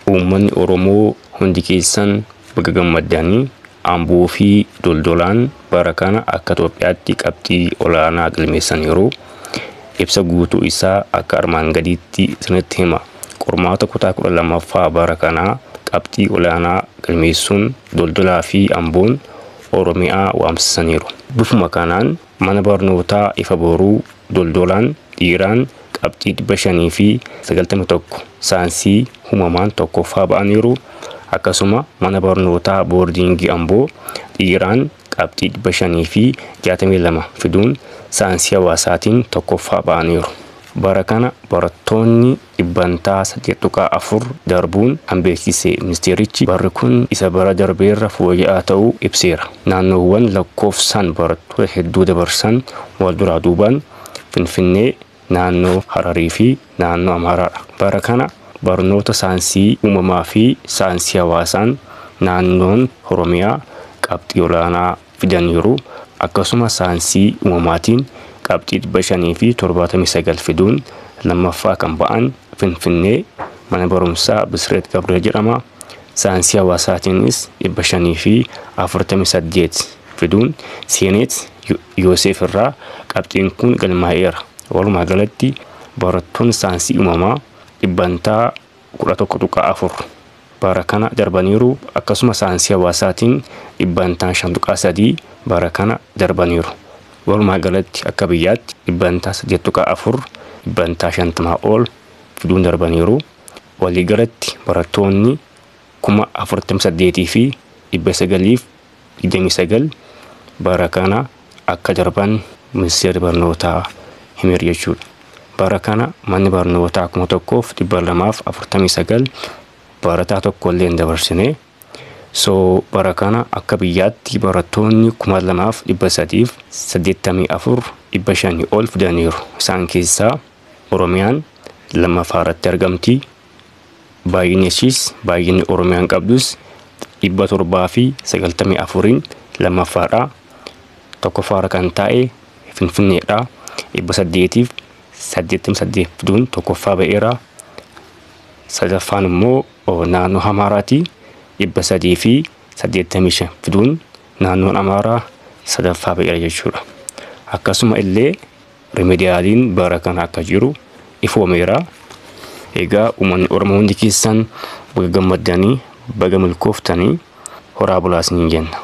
Uummanni Oromoo hundi keessan baga gammaddanii. Amboo fi Doldolaan bara kana akka Itoophiyaatti qabxii olaanaa galmeessaniiru. Ibsa guutuu isaa akka armaan gadiitti isinitti hima. Qormaata kutaa 12ffaa bara kanaa qabxii olaanaa galmeessuun Doldolaa fi Amboon Oromiyaa waamsisaniiru. Bifuma kanaan mana barnootaa Ifa Boruu Doldolaan dhiiraan qabxii 591 saayinsii uumamaan tokkoffaa ba'aniiru. Akkasuma mana barnootaa boordiingii Amboo dhiiraan qabxii 562 fiduun saayinsii hawaasaatiin tokkoffaa ba'aniiru. Bara kana barattoonni dhibbantaa 8.4 darbuun kan beeksise ministeerichi, barri kun isa bara darbeerra fooyya'aa ta'uu ibseera. Naannoowwan lakkoofsaan barattoota hedduu dabarsan wal duraa duubaan Finfinnee, naannoo Hararii fi naannoo Amaaraadha. Bara kana barnoota saayinsii uumamaa fi saayinsii hawaasaan naannoon Oromiyaa qabxii olaanaa fidaniiru. Akkasuma saayinsii uumamaatiin qabxii 579 fiduun lammaffaa kan ba'an Finfinnee, mana barumsaa Bisreet Gabriel jedhama. Saayinsii hawaasaatiinis 548 fiduun Seeneet Yoosef irraa qabxiin kun galmaa'eera. Walumaa galatti barattoonni saayinsii uumamaa dhibbantaa 11.4 bara kana darbaniiru. Akkasuma saayinsii hawaasaatiin dhibbantaan 5.3 bara kana darbaniiru. Walumaa galatti akka biyyaatti dhibbantaa 8.4, dhibbantaa 50 ol fiduun darbaniiru. Waliigalatti barattoonni 48,929 bara kana akka darban ministeerri barnootaa himeera jechuudha. Bara kana manni barnootaa 1,249 barataa tokko illee hin dabarsine. So bara kana akka biyyaatti barattoonni 2,384 500 ol fidaniiru. Isaan keessaa Oromiyaan lammaffaa irratti argamti. Baay'inni ishiis, baay'inni Oromiyaan qabdus 794n lammaffaadha. Tokkoffaarra kan taa'e Finfinneedha. 888 fiduun tokkoffaa ba'eera. Sadaffaan immoo naannoo Amaaraati. 385 fiduun naannoon Amaaraa sadaffaa ba'eera jechuudha. Akkasuma illee remedialiin bara kana akka jiru ifoomeera. Egaa uummanni Oromoo hundi keessan baga gammaddanii, baga milkooftanii, horaa bulaa isiniin jenna.